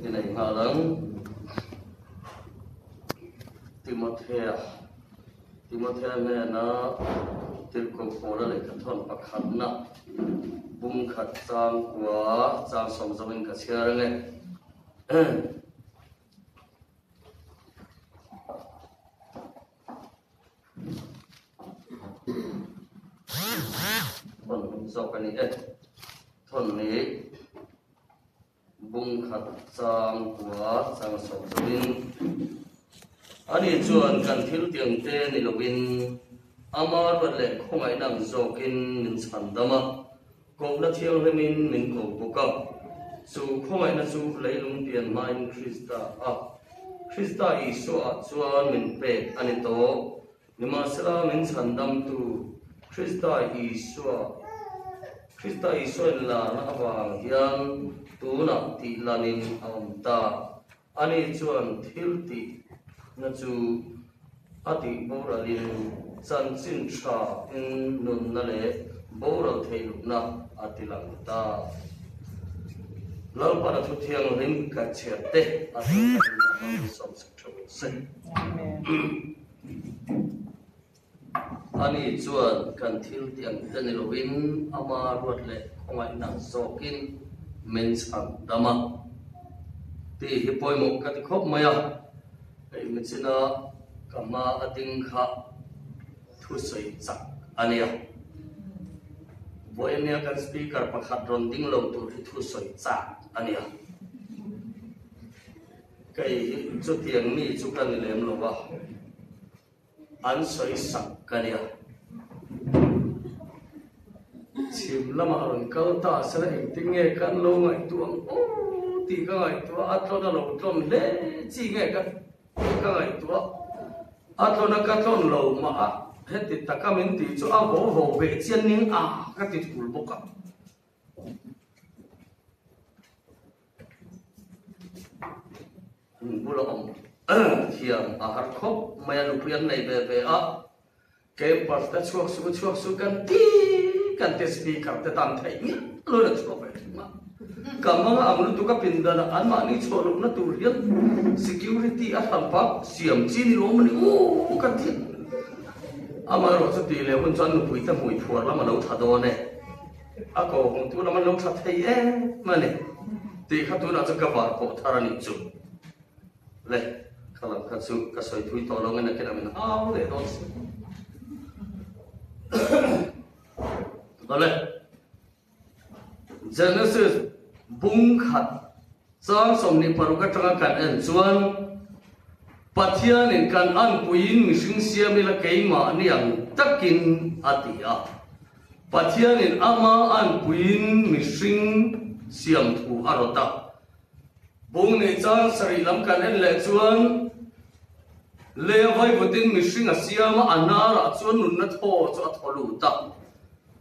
I nei nghal ang. Timothea Timothea hnena Tirhkoh Paula lehkha thawn pakhatna bung khat chang kua chang sawm zawngin ka chhiar ang e. Thawn hming zawk a ni e. Thawn ni bung khat chang kua chang sawm zawin ani chuan kan thil tiang te ni lovin ama ruat leh khawngaihna ang zawkin min chhan dam a, kohna thianghlimin min ko bawk a. Chu khawngaihna chu leilung pian hmain Krista a Krista Isua ah chuan min pek a ni tawh. Nimahsela min chhandamtu Krista Isua, Krista Isua inlarna avang hian tunah tih lanin a awm ta. Ani chuan thil tihna chu a tih boralin chanchin tha in nunna leh boral theihlohna a ti lang ta. Lalpan a thu thianghlim ka chhiar te a thil tharin a hmang sawmsak tha rawh se. Amen. Ani chuan kan thil tih ang te ni lovin ama ruat leh khawngaihna zawkin min chhan dam a tih hi pawimawh ka ti khawp mai a, hei michina ka hma a ding kha thusawi chak a nia. Vawinia kan speaker pakhat rawn ding lo tur hi thusawi chak a nia. Kei hi chutiang mi chu ka ni lem lo a, an sawi sak ka nia. Chhim lamah rawn kal ta sela engtin nge kan lo ngaihtuah ang aw tih ka ngaihtuah a, tlawn a lo tlawn hle chi nge ka ka ngaihtuah a, tlawn a ka tlawn lo mah a, heti taka min tih chu a vo vo ve chian ning a ka ti thul bawk a. An bula awm thiam a har khawp mai a, nupui an nei ve ve a, campus te chhuak su chhuak su kan ti kan ti speaker te tan theih miah lo in an chhuak ve thung a, ka hmanga ang lutuk a pindan ah anmahni chhuah lohna tur hian security a hran pak siam chi ni lo mawni u kan ti a, amaherawh chu tih leh hun chuan nupui te hmui phuar lam a lo tha dawn e. A ko hmu tu lam an lo tha thei em a ni tih kha tunah chuan ka var pawh thar a nih chu le kha lam kha chu ka sawi thui tawh lo nge nakin a min hau leh dawn si Awle Genesis bung khat chang 26 atanga kan en chuan Pathianin kan anpuiin mihring siam ila keimahni ang takin a ti a. Pathianin ama anpuiin mihring siam thu a rawt a. Bung nei chang sarih lam kan en leh chuan lei a vaivutin mihring a siam a, a hnarah chuan nunna thaw chu a thaw lut a.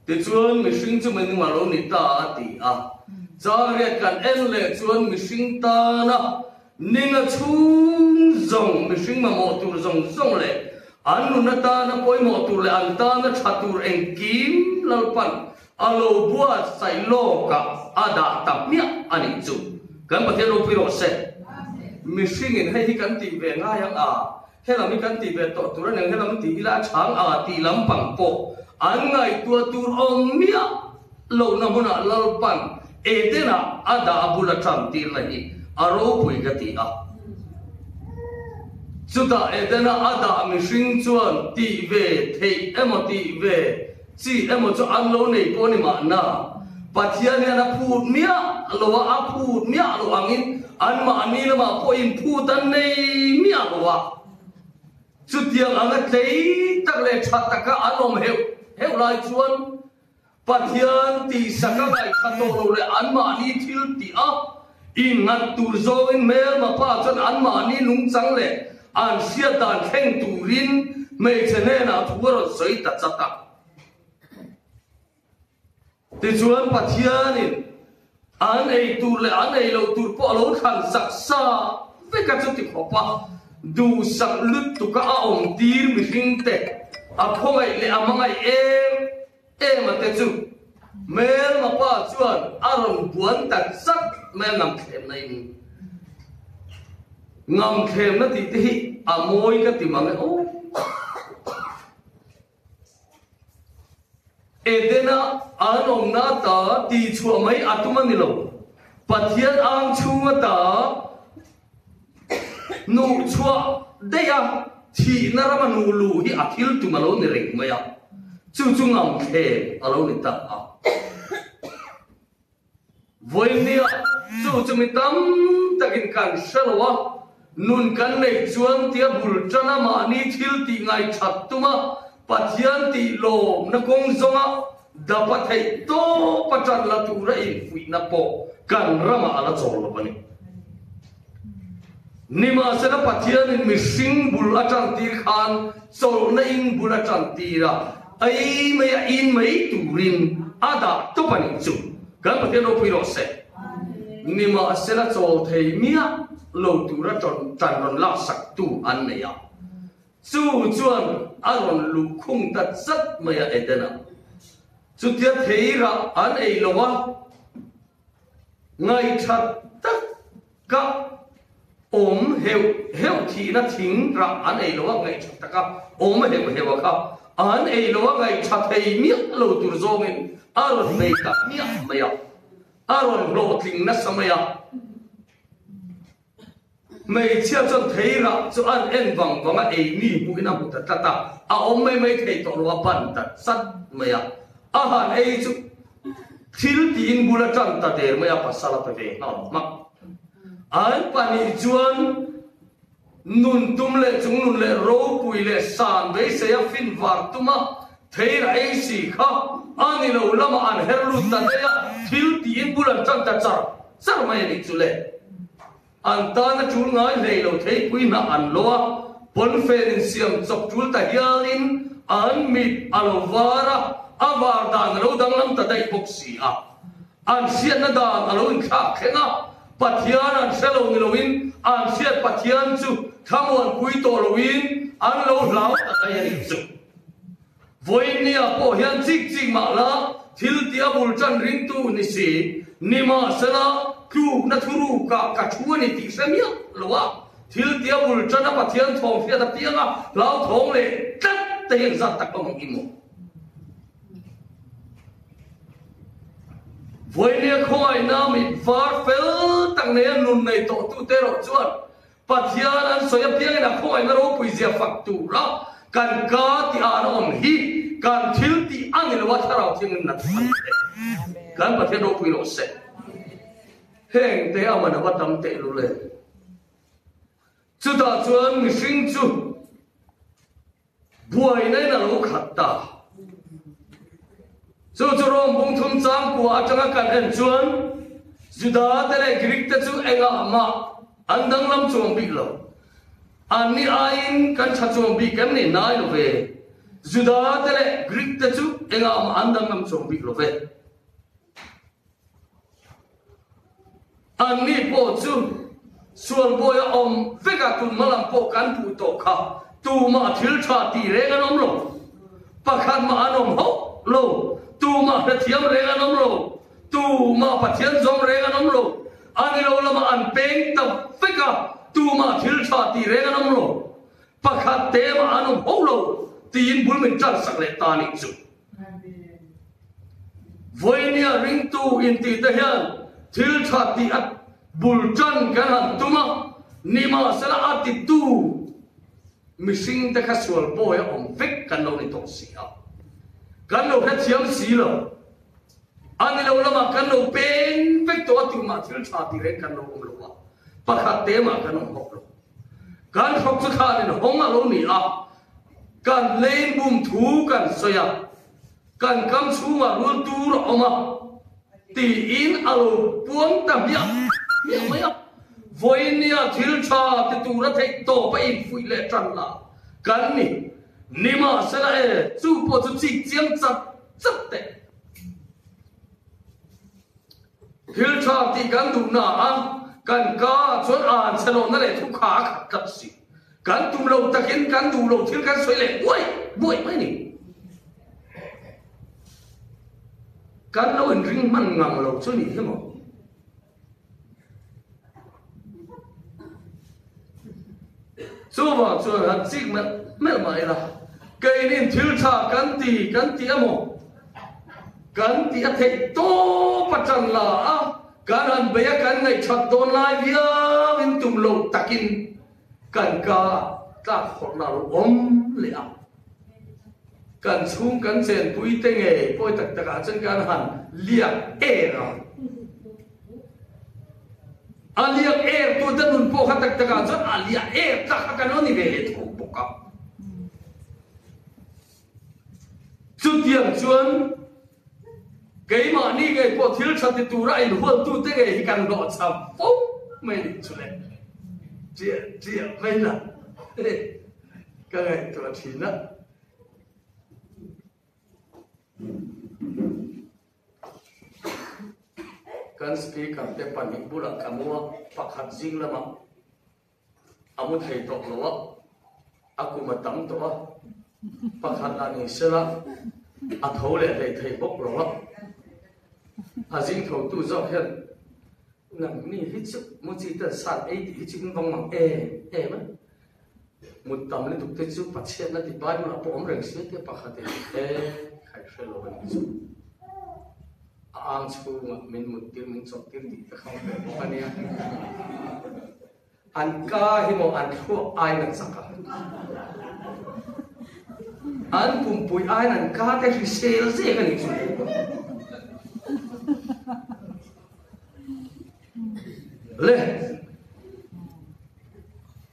Tichuan mihring chu minung a lo ni ta a ti a. Chang riat kan en leh chuan mihring tana Ninga chhung zawng, mihring mamawh tur zawng zawng leh an nun atana pawimawh tur leh an tana tha tur engkim Lalpan a lo buatsaih lawkah a dah ta hmiah a nih chu. Kan Pathian ropui rawh se. Mihringin hei hi kan tih ve ngai ang a, helam hi kan tih ve tawh tur a niang, helam tih ila a chhang a tih lampang pawh an ngaihtuah tur awm miah lohna hmunah Lalpan Eden-ah a dah a bul a tan tirna hi a ropui ka ti a. Chutah Eden-a a dah mihring chuan tih ve theih emaw tih ve chi emaw chu an lo nei pawh a ni mahna, Pathian hian a phut miah lo a, a phut miah lo angin anmahni lamah pawh inphut an nei miah lo a. Chutiang anga tlei tak leh tha taka an awm heuh heuh lai chuan Pathian tihsak a ngaihthla tawh lo leh anmahni thil tih a innghat tur zawngin hmelma pa chuan anmahni nungchang leh an hriat dan thleng turin hmeichhe hnenah thu a rawn sawi ta chat a. Tichuan Pathianin an ei tur leh an ei loh tur pawh a lo thlan sak sa vek a, chuti khawp a duhsak lutuk a a awm tir mihring te a khawngaih leh a hmangaih em em a te chu hmelma pa chuan a rawn buan ta chat mai a, ngamthlem na in. Ngamthlemna tih te hi a mawi ka ti mang e aw. Edena an awmna ata tihchhuah mai a tum a ni lo. Pathian ang chhung ata nuhchhuah daih a, thihna rama nuh luh hi a thil tum a lo ni reng mai a, chu chu ngamthlem a lo ni ta a. Vawinia chu chu mi tam takin kan hre lo a, nun kan neih chuan tia bul tana mahni thil tih ngaithat tuma Pathian tih lawmna kawng zawnga dapa theih tawpa tan la tura infuihna pawh kan ramah a la chawl lo a ni. Nimahsela Pathianin mihring bul a tan tir khan chawlhna in bul a tan tir a, ei mai a in mai turin a dah tawp a nih chu. Kan Pathian ropui rawh se. Nimahsela chawl thei miah lo tura tan rawn laksak tu an nei a. Chu chuan a rawn luh khung ta chat mai a Eden-ah. Chutia theirah an ei lo a. Ngaihṭhat tak ka awm heuh heuh thihna thing rah an ei lo a, ngaihṭhat taka awm heuh heuh a kha an ei lo a, ngaihṭha thei miah lo tur zawngin a rawn nei tak miah mai a, a rawn hlawhtling nasa mai a. Hmeichhia chuan thei rah chu an en vang vang a, ei mi hmuhin a hmu ta tlat a, a awm mai mai thei tawh lo a, ban ta chat mai a, a han ei chu thil tiin bul a tan ta der mai a, pasal a pe ve nghal hmak. An pahnih chuan nun tum leh chung nun leh ropui leh san beisei a fin var tum a, thei rah ei si kha a ni lo lamah an her lut ta daih a, thil tiin bul an tan ta char char mai a nih chu le. An tan a tul ngai hlei lo theipui hnah an lo a, pawnfen insiam chawp tul ta hialin an mit a lo var a, a var dan a lo danglam ta daih bawk si a. An hriatna dan a lo inthlak thleng a, Pathian an hre lo ni loin an hriat Pathian chu thlamuanpui tawh loin an lo hlau ta daih a nih chu. Vawinia pawh hian chik chik mah la thil tih a bul tan ringtu ni si, nimahsela tlukna thurukah ka thu a ni tih hre miah lo a, thil tih a bul tan a Pathian thawm hriat apianga hlauthawng leh tlat te hi engzat tak awm ang i maw? Vawinia khawngaihna mit var fel tak neia nun nei tawhtute erawh chuan Pathian an sawi apiangin a khawngaihna ropui zia fak tura kan ka tih an awm hi kan thil tih a ni lo a, Thlarau Thianghlim na chu a ni e. Kan Pathian ropui rawh se. Heng te a man a va tam teh lul e. Chutah chuan mihring chu buaina in a lo khat ta. Chu chu Rom bung thum chang kua atanga kan en chuan Juda te leh Greek te chu engah mah an danglam chuang bik lo. Anni aiin kan tha chuang bik em ni nai lo ve. Juda te leh Greek te chu engah mah an danglam chuang bik lo ve. Anni pawh chu sual bawi a awm vek a, tun hma lam pawh kan puh tawh kha. Tumah thil tha tih reng an awm lo. Pakhat mah an awm hauh lo. Tumah hrethiam reng an awm lo. Tumah Pathian zawm reng an awm lo. A ni lo lamah an peng ta vek a, tumah thil tha tih reng an awm lo. Pakhat te mah an awm hauh lo tiin bul min tan sak leh ta nih chu. Vawinia ringtu intih te hian thil tha tih a bul tan kan han tum a, nimahsela a titu mihring te kha sual bawi a awm vek kan lo ni tawh si a, kan lo hrethiam si lo. A ni lo lamah kan lo peng vek tawh a, tumah thil tha tih reng kan lo awm lo a, pakhat te mah kan awm bawk lo. Kan hrawk chu thlanin hawng a lo ni a, kan lein bum thu kan sawi a, kan kam chhungah rul tur a awm a, tiin a lo puang ta hmiah hmiah mai a. Vawinia thil tha ti tura theih tawp a infuih leh tan lah kan ni. Nimahsela e, chu pawh chu chik chiang chat chat teh. Thil tha tih kan duhna a, kan ka chuan an chhe lohna leh thu kha a khat tlat si. Kan tum lo takin kan duh lo thil kan sawi leh buai buai mai ni. Kan lo inring hman ngang lo chu ni hi maw? Chuvang chuan han chik melh melh mah ila, keinin thil tha kan ti kan ti emaw, kan tih a theih tawp atang la a, kan han bei a kan ngaihthat dawn lai viauin tum lo takin kan ka tlak khawrhna a lo awm leh a. Kan chhung kan chenpui te ngei pawi tak takah chuan kan han liak er a. A liak er tu te nun pawh kha tak takah chuan a liak er tak kha kan lo ni ve leh tho bawk a. Chutiang chuan keimahni ngei pawh thil tha ti tura inhualtute ngei hi kan hlawhchham fo mai nih chu le. Chiah chiah mai la ka ngaihtuah thin a. Kan speaker te pahnih bulah ka mu a, pakhat zing lamah A mu thei tawh lo a, a kum a tam tawh a, pakhat lah ni sela a tho leh hlei thei bawk lo a. A zing tho tu zawk hian nangni hi chu mu chi ten san ei tih hi chu in vang mang em em a, mut tam lutuk te chu Pathianna ti Bible ah pawh awm reng sia tia pakhat in e khaih hre lo a nih chu. A ang chhungah min mut tir min chawlh tir tih te kha awm ve bawk a nia. An ka hi maw an thluak aiin an chak a, an pumpui aiin an ka te hrisel zek a nih chu. Le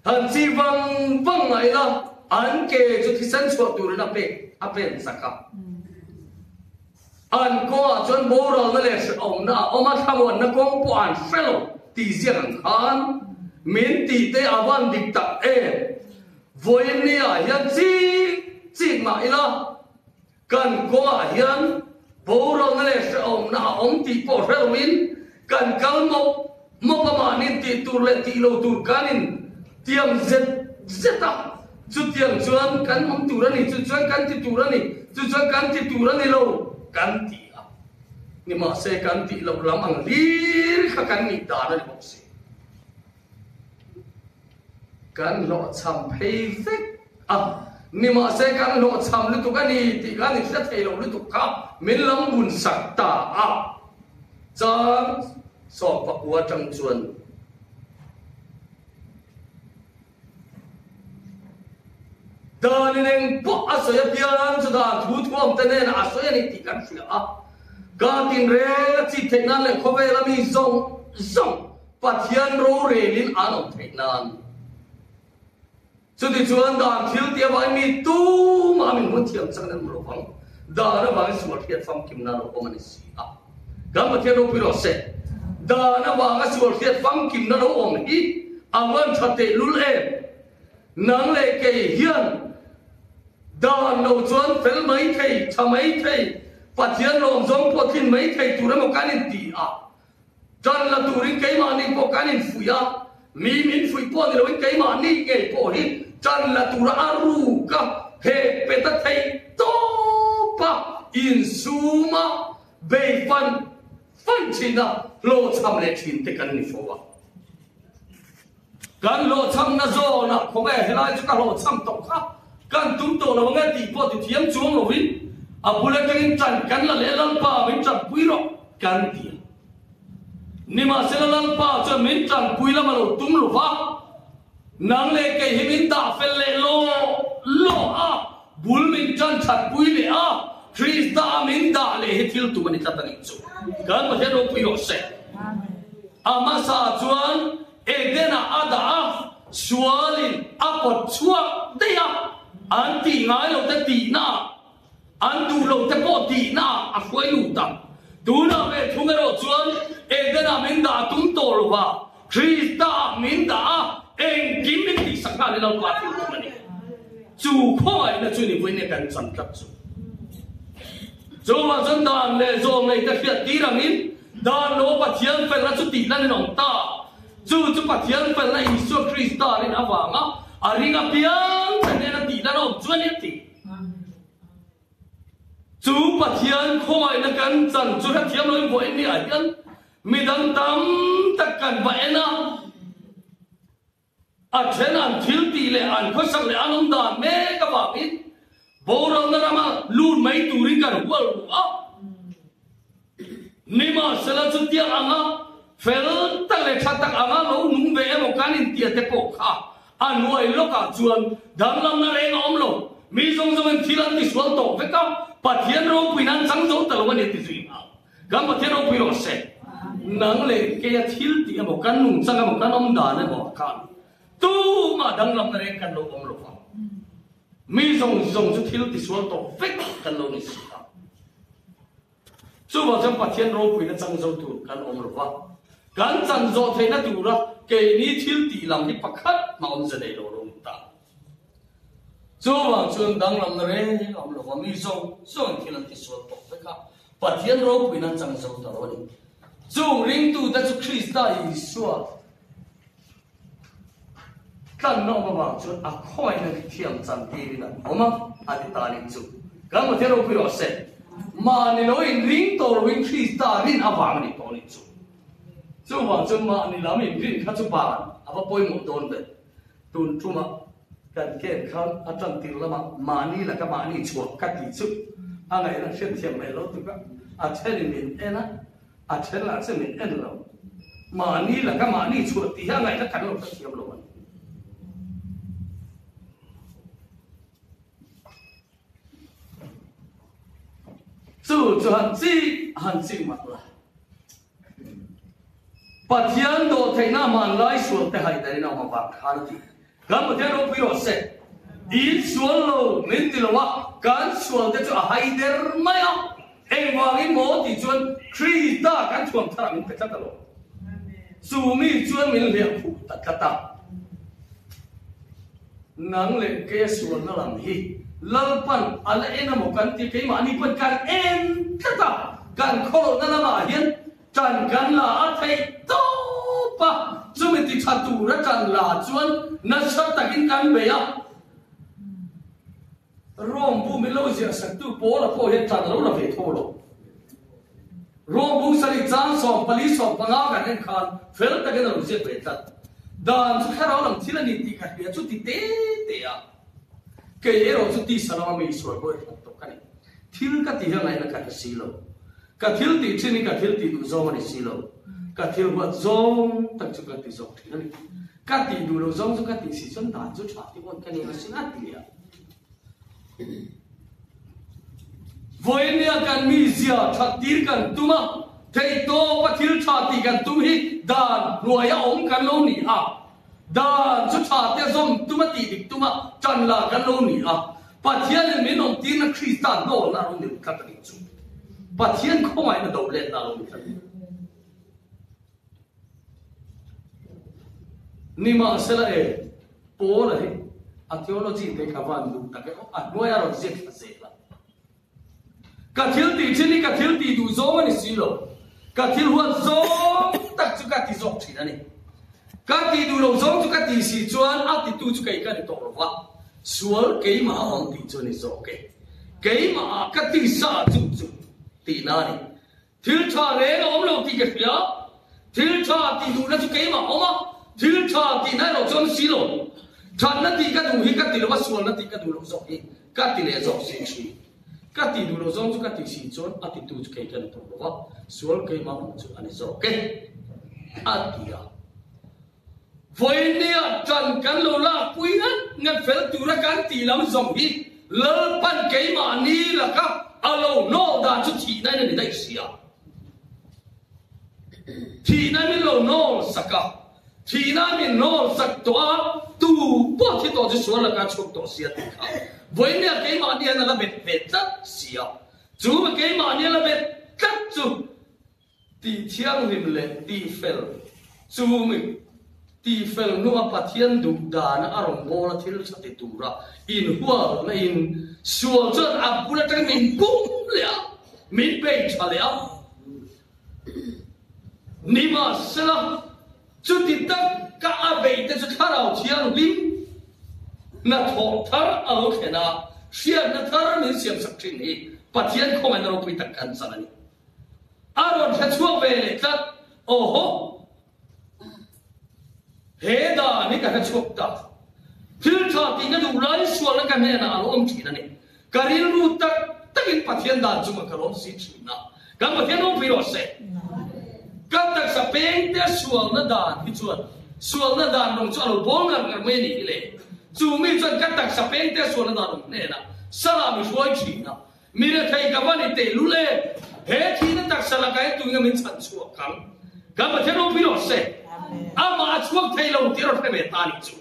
han chi vang vang mai la, an ke chu thisen chhuah turin a pek a pen chak a. An kawngah chuan boralna leh hrehawmna a awm a, thlamuanna kawng pawh an hre lo tih ziak ang khan min tih te a van dik tak em? Vawiin ni ah hian chik chik mah ila kan kawngah hian boralna leh hrehawmna a awm tih pawh hre loin kan kal mawp mawp a mahni tih tur leh tih lo tur kan in tiam zet zet a, chutiang chuan kan awm tur a ni, chu chuan kan ti tur a ni, chu chuan kan ti tur a ni lo kan ti a, nimahse kan tih loh lam ang hlir kha kan nih dan a ni bawk si. Kan hlawhchham phei vek a, nimahse kan hlawhchham lutuk a ni tih khan i hre thei lo lutuk kha min lam bun sak ta a, chang 19 atang chuan. Dan in eng pawh a sawi apiang chu dan thu thuam te nen a sawi a ni tih kan hria a. Ka tinreng a chip theih nan leh khawvel a mi zawng zawng Pathian rorel in an awm theih nan. Chutichuan dan thil tih avangin mi tumah min hmun thiam chak nan hmu lo vang. Dan avangin sual hriat famkim nan lo awm a ni si a. Kan Pathian ropui rawh se. Dan avanga sual hriat famkimna lo awm hi a van tha tehlul em? Nang leh kei hian dan lo chuan fel mai thei, tha mai thei, Pathian lawm zawng pawh thlin mai thei tur emaw kan inti a. Tan la turin keimahni pawh kan infuih a, mi min fuih pawh ni loin keimahni ngei pawh hi tan la tura a ruk a, he pet a theih tawp a, insum a, bei fan fan thin a, hlawhchham leh thin te kan ni fo a. Kan hlawhchhamna zawnah khawnge helai chu ka hlawhchham tawh kha kan tum tawh lo ange tih pawh ti thiam chuang lovin a bul atangin tan kan la leh Lalpa min tanpui rawh kan ti a. Nimahsela Lalpa chuan min tanpui lam a lo tum lo va, nang leh kei hi min dah fel leh law law a, bul min tan thatpui leh a, Krista a min dah leh hi thil tum a ni tlat a nih chu. Kan Pathian ropui rawh se. A hmasa chuan Eden-ah a dah a, sualin a pawt chhuak daih a, an tih ngai lo te tihnaah, an duh lo te pawh tihnaah a hruai lut a. Tunah ve thung erawh chuan Eden-ah min dah tum tawh lo va, Krista-ah min dah a, engkim min tihsak nghal hi Lalpa thil tum a ni. Chu khawngaihna chu ni vawiin nge kan chan tlat chu. Chuvang chuan dan leh zawm ngei te hriat tir angin dan lo Pathian felna chu tih lan in awm ta. Chu chu Pathian felna Isua Krista rin avanga a ring apiang te hnena tih lan a awm chu a ni a ti. Chu Pathian khawngaihna kan chan chu hrethiam loin vawiin ni ah hian midang tam tak kan va en a. A then an thil tih leh an khawsak leh an awm dan mek avangin boralna rama lut mai turin kan hual ru a. Nimahsela chutiang anga fel tak leh tha tak anga lo nung ve emaw kan intia te pawh kha a hnuai lawkah chuan danglamna reng a awm lo. Mi zawng zawngin thil an tisual tawh vek a, Pathian ropuiin an chang zo ta lo a ni ti zui nghal. Kan Pathian ropui rawh se. Nang leh keia thil tih emaw, kan nungchang emaw, kan awm dan emaw ah khan tumah danglamna reng kan lo awm lo vang. Mi zawng zawng chu thil tisual tawh vek kan lo ni si a. Chuvang chuan Pathian ropuina chang zo tur kan awm lo va. Kan chan zawh theihna tura keini thil tih lam hi pakhat mah awmze nei lo lo ni ta. Chuvang chuan danglamna reng a awm lo va, mi zawng zawngin thil an tisual tawh vek a. Pathian ropuiin an chang zo ta lo a ni. Chung ringtute chu Krista Isua tlanna awm avang chuan a khawngaihna dik thiam chantirin an awm a, a ti ta nih chu. Kan Pathian ropui rawh se. Mahni lo inring tawh loin Krista rin avang a ni tawh nih chu. Chuvang chuan mahni lam inrin kha chu ban a va pawimawh dawn ve. Tun tumah kan ken khan a tan tir lamah mahni laka mahni chhuah ka tih chu a ngaihna hriatthiam mai lo tuk a, a thenin min en a, a then lah chu min en lo. Mahni laka mahni chhuah tih hi a ngaihna kan lo hrethiam lo a ni. Chu chu han chik han chik mak la. Pathian dawhtheihna hmanlai sual te haidarin a awm avang khan a ti. Kan Pathian ropui rawh se. In sual lo min ti lo a, kan sual te chu a haider mai a. Engvangin maw tih chuan Krista kan thuam tharah min pe tlat a lo. Chu mi chuan min hliah khuh ta tlat a. Nang leh keia sualna lam hi Lalpan a la en amaw kan ti keimahni pawn kan en tlat a, kan khawlohna lamah hian tan kan la a theih tawp a, chumi ti tha tura tan la chuan nasa takin kan bei a. Rom bu min lo ziah saktu Paula pawh hian tan a lo la ve tho lo. Rom bu sarih chang 14 15 kan en khan fel takin a lo ziak ve tlat. Dan chu thlarau lam thil a ni tih ka hria chu ti te te a. Kei erawh chu tisa lama mi sual pawh i hlat tawh ka ni. Thil ka ti hian ngaihna ka hre si lo. Ka thil tih thin hi ka thil tih duh zawng a ni si lo. Ka thil huat zawng tak chu ka ti zawk thin a ni. Ka tih duh loh zawng chu ka tih si chuan dan chu tha ti pawh ka ni asin a ti a. Vawinia kan mizia that tir kan tum a, theihtawpa thil tha tih kan tum hi dan hnuaia awm kan lo ni a. Dan chu tha te zawm tum a tih dik tum a tan la kan lo ni a. Pathianin min awm tirna Krista hnawlna a lo ni tlat a nih chu. Pathian khawngaihna do letna a lo ni tlat a ni. Nimahsela e, Paula hi a theology te kha van duh tak e aw, a hnuai a rawn ziak thla zel a. Ka thil tih thin hi ka thil tih duh zawng a ni si lo, ka thil huat zawng tak chu ka ti zawk thin a ni. Ka tih duh lo zawng chu ka tih si chuan a titu chu kei ka ni tawh lo va, sual keimah a awm tih chu a ni zawk e. Keimah ah ka ti sa chu chu tihna a ni. Thil tha reng a awm lo tih ka hria. Thil tha tih duhna chu keimah a awm a, thil tha tihna erawh chuan si lo. Thatna tih ka duh hi ka ti lo a, sualna tih ka duh loh zawk hi ka ti leh zawk si thin. Ka tih duh loh zawng chu ka tih si chuan a titu chu kei ka ni tawh lo va, sual keimah awm chu a ni zawk e, a ti a. Vawinia tan kan lo lakpui ngat ngat fel tura kan tih lam zawng hi Lalpan keimahni laka a lo hnawh dan chu thihna in a ni daih si a. Thihna min lo hnawl sak a, thihna min hnawl sak tawh a, tu pawh thi tawh chu sual laka chhuak tawh si a tih kha vawinia keimahni hian a la bet ve tlat si a. Chu keimahni a la bet tlat chu Tih thianghlim leh tih fel chu mi tih fel hnua Pathian duh dana a rawngbawla thil tha ti tura inhualna in sual chuan a bul atangin min pum leh a, min bei tha leh a. Nimahsela, chuti taka a beite chu Thlarau Thianghlim hnathawh thar a lo thlen a, hriatna thar min siamsak thin hi Pathian khawngaihna ropui tak kan chan a ni. A rawn hre chhuak ve leh tlat. Awhaw! He dan hi ka hre chhuak ta. Thil tha tih ka duh lai sualna ka hnenah a lo awm thin a ni. Ka rilru tak takin Pathian dan chungah ka lawm si thin a. Kan Pathian ropui rawh se. Ka taksa pengte sualna dan hi chuan sualna dan rawng chu a lo bawl ngar ngar mai a nih hi le. Chu mi chuan ka taksa pengte sualna dan rawng hnenah salah mi hruai thin a. Mi rethei ka va ni teh lul e, he thihna taksa lakah hian tuinga min chhan chhuak ang. Kan Pathian ropui rawh se. Amah a chhuak thei lo tih a rawn hre ve ta nih chu.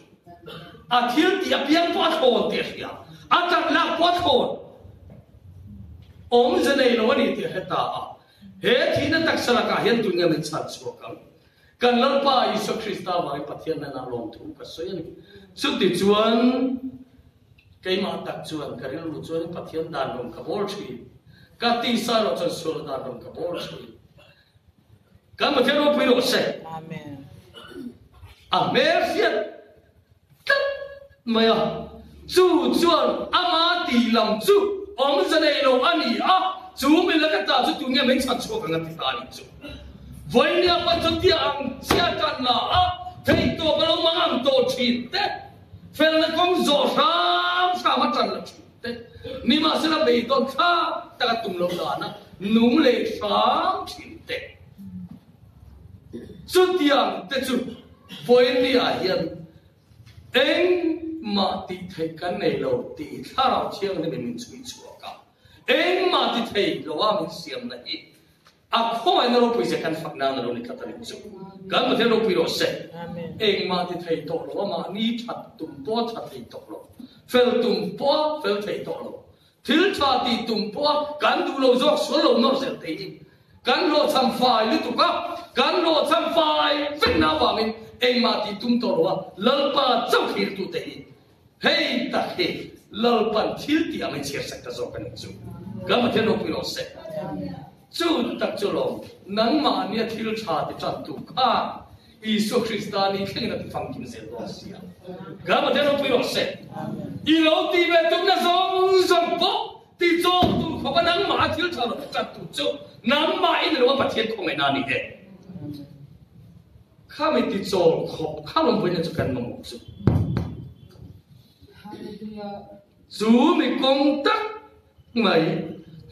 A thil tih apiang pawh a thlawn tih a hria. A ṭan lak pawh a thlawn. Awmze nei lo a ni tih a hre ta a. He thihna taksa lakah hian tuinga min chhan chhuak ang. Kan Lalpa Isua Krista vangin Pathian hnenah lawmthu ka sawi a ni. Chutichuan. Keimah tak chuan ka rilru chuan Pathian dan rawn ka bawl thin. Ka tisa erawh chuan sual dan rawn ka bawl thin. Kan Pathian ropui rawh se. Amen. A hmel hriat tlat mai a. Chu chuan ama tih lam chu awmze nei lo a ni a, chu mi laka ta chu tunge min chhan chhuak ang a ti ta a nih chu. Vawinia pawn chu tia ang chiah tan la a, theihtawp a lo mang ang tawh thin te. Felna kawng zawh hram hram a tan la thin te, nimahsela beidawn thlak tak a tum lo dana nung leh hram thin te. Chutiang te chu vawiinni-ah hian engmah tih theih kan nei lo tih Thlarau Thianghlimin min chhui chhuak a, engmah ti thei loa min siamna hi A khawngaihna ropui zia kan fak nan a lo ni tlat a ni chu. Kan Pathian ropui rawh se. Engmah ti thei tawh lo, amah ni that tum pawh a tha thei tawh lo, fel tum pawh a fel thei tawh lo, thil tha tih tum pawh a kan duh lo zawk sual lo nawr zel thei hi. Kan hlawhchham fai lutuk a, kan hlawhchham fai vekna avangin engmah tih tum tawh lo a, Lalpa chauh thlirtute hi Hei tak hi Lalpan thil tih ang i chhiar sak ta zawk a nih chu. Kan Pathian ropui rawh se. Chu tak chu lawm, nangmah nia thil tha ti tantu khan Isua Krista ni thlengin a ti famkim zel dawn si a. Kan Pathian ropui rawh se. I lo tih ve tumna zawng zawng pawh ti chawk tur khawpa nangmah a thil tha lo ti tantu chu nangmah i ni lo a Pathian khawngaihna a ni e. Khami ti chawl khawp kha lawm vawiin chu kan mamawh chu. Chu mi kawng tak mai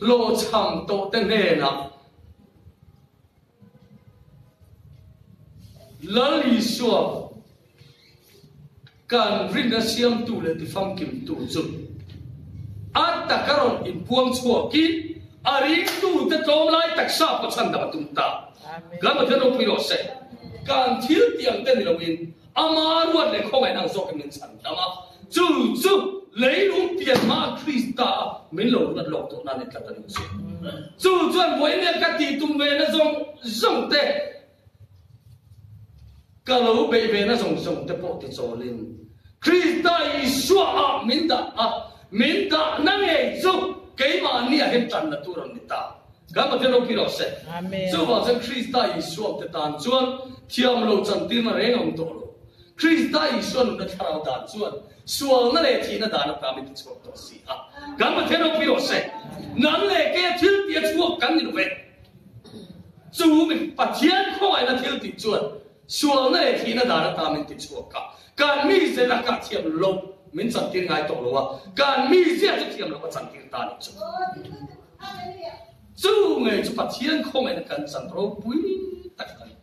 hlawhchham tawh te hnenah Lal Isua kan rinna siamtu leh tifamkimtu chu a taka rawn inpuang chhuakin a ringtute tlawmlai taksa pawh chhan dam a tum ta. Kan Pathian ropui rawh se. Kan thil tih ang te ni loin ama ruat leh khawngaihna ang zawkin min chhan dam a, chu chu leilung pian hmaa Krista a min lo ruat lawk tawh nan i tlat a ni chu. Chu chuan vawiin ka tih tum ve na zawng zawng te, Ka lo beih ve na zawng zawng te pawh ti chawlin Krista Isua ah min dah a, min dah na ngei chu keimahni ah hian tan na tur an ni ta. Kan Pathian ropui rawh se. Chuvang chuan Krista Isua te tan chuan thiam lo chantirna reng a awm tawh lo. Krista Isua nunna thlarau dan chuan sualna leh thihna dan ata min ti chhuak tawh si a. Kan Pathian ropui rawh se. Nang leh keia thil tih a chhuak kan ni lo ve. Chu mi Pathian khawngaihna thil tih chuan sualna leh thihna dan ata min ti chhuak a, kan mize lakah thiam lo min chantir ngai tawh lo a, kan mizia chu thiam lo a chantir ta nih chu. Chu ngei chu Pathian khawngaihna kan chan ropui tak a ni.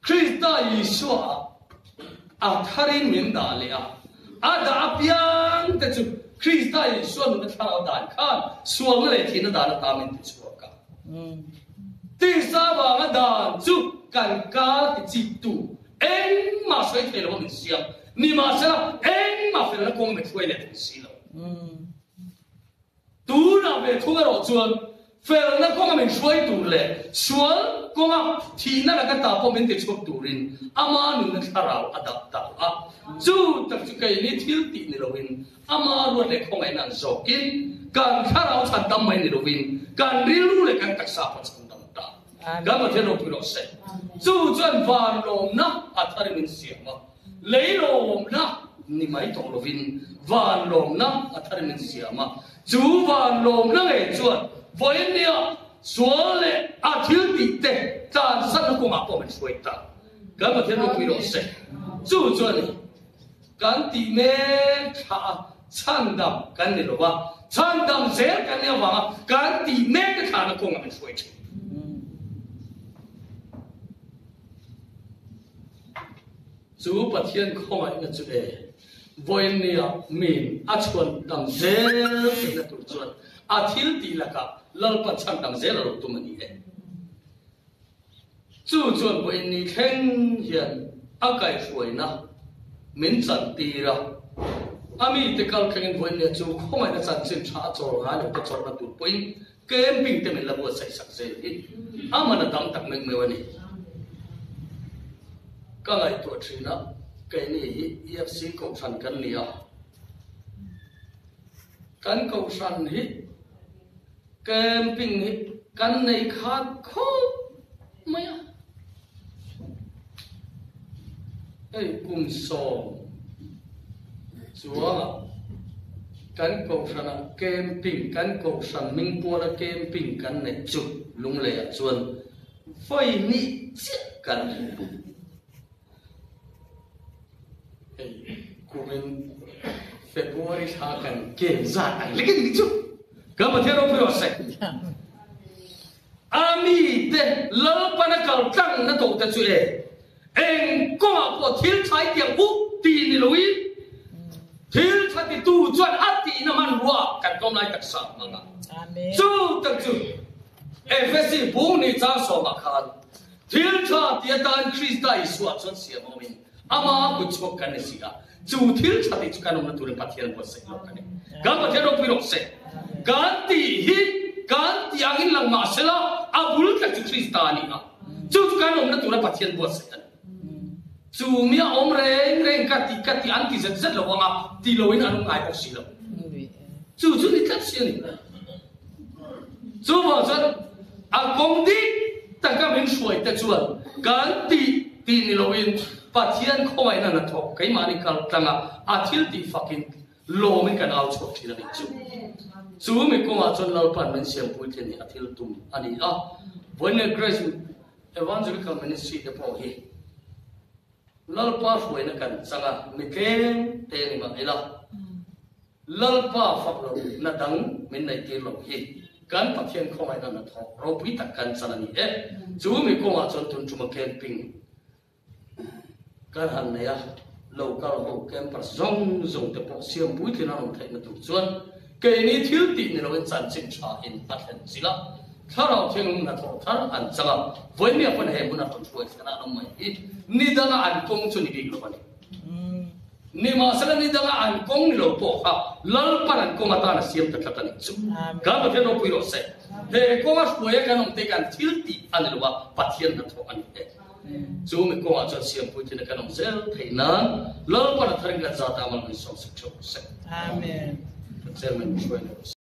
Krista Isua ah a tharin min dah leh a, a dah apiang te chu Krista Isua nuna thlarau dan khan sualna leh thihna dan ata min ti chhuak a. Tisa vanga dan chu kan kar ti chiktu engmah sawi thei lo a min siam, nimahsela engmah felna kawng min hruai leh thei si lo. Tunah ve thung erawh chuan felna kawnga min hruai tur leh sual kawnga thihna laka ta pawh min tichhuak turin ama nunna thlarau a dah ta a. Chu tak chu keini thil tih ni loin ama ruat leh khawngaihna ang zawkin kan thlarau chhan dam mai ni loin kan rilru leh kan taksa pawh chhan dam ta. Kan Pathian ropui rawh se. Chu chuan vanlawmna a thar in min siam a. Lei lawmna ni mai tawh lovin van lawmna a thar min siam a, chu van lawmna ngei chuan vawiin nia sual leh a thil tih te tlansan a. kawngah pawh min hruai ta. Kan Pathian ropui rawh se. Chu chu a ni. Kan tih mek thlah a, chhandam kan ni lo va, chhandam zel kan ni avanga kan tih mek te thlahna kawngah min hruai thin. Chu Pathian khawngaihna chu e, vawiin nia min a chhuan dam zel theihna tur chuan a thil tih lakah Lalpa chhandam zel a lo tum a ni e. Chu chuan vawiin ni thleng hian a kaihhruaina min chantir a, a mite kal thlengin vawiin nia chu khawngaihna chanchin tha a chawl ngai lo te chawlhna tur pawhin Camping te min la buatsaih sak zel hi a man a tam tak meuh meuh a ni. Ka ngaihtuah thin a, keini hi EFC kohhran kan ni a, kan kohhran hi camping hi kan nei khat khawp mai a, hei kum 10 chuangah kan kohhranah camping, kan kohhran hmingpuala camping kan neih chu Lungleiah chuan vawi hnih chiah kan nei. Hei kumin February thla kan ken zat ang lek a ni chu. Kan Pathian ropui rawh se. A mite Lalpan a kal tlang na tawh te chu e, eng kawngah pawh thil tha i tiang u tih ni loin thil tha titu chuan a tihna hmanrua kan tlawm lai taksa hmang a. Chu tak chu Efesi bung ni chang sawmah khan thil tha ti atan Krista Isua chuan siam awmin ama kut chhuak kan ni si a, chu thil tha tih chu kan awmna turin Pathian buatsaih lawk a ni. Kan Pathian ropui rawh se. Kan tih hi kan tih angin lang mah sela a bul tak chu Krista a ni a, chu chu kan awmna tura Pathian buatsaih a ni. Chu mi a awm reng reng ka tih ka tih an ti zet zet lo anga ti loin an awm ngai bawk si lo. Chu chu ni tlat si a ni. Chuvang chuan a kawng dik taka min hruai te chuan kan tih tih ni loin Pathian khawngaihna hnathawk keimahni kal tlanga a thil tih fakin lawmin kan au chhuak thin a nih chu. Chu mi kawngah chuan Lalpan min siampui thin hi a thil tum a ni a. Vawiin Grace Evangelical Ministry te pawh hi Lalpa hruaina kan chang a, mi tlem te ni mah ila. Lalpa fak lo na dang min neih tir lo hi kan Pathian khawngaihna hnathawk ropui tak kan chan a ni e. Chu mi kawngah chuan tun tuma camping kan han nei a, local ho campers zawng zawng te pawh siam puitlin an awm theihna tur chuan keini thil tih ni loin chanchin tha in a thlen zil a, thlarau thianghlim hnathawh thar an chang a, vawinia pawn he hmun a rawn hruai thlen a an awm mai hi nidanga an kawng chu ni bik lo a ni. Nimahsela ni danga an kawng ni lo pawh kha Lalpan an kawng atan a siam ta tlat a nih chu. Kan Pathian ropui rawh se. He kawnga hruaia kan awm te kan thil tih a ni lo a, Pathian hnathawh a ni e. Chu mi kawngah chuan siampui thina kan awm zel theih nan Lalpan a tharin kan zata amal min sawmsak theuh rawh se. Amen. Chairman hruai rawh se.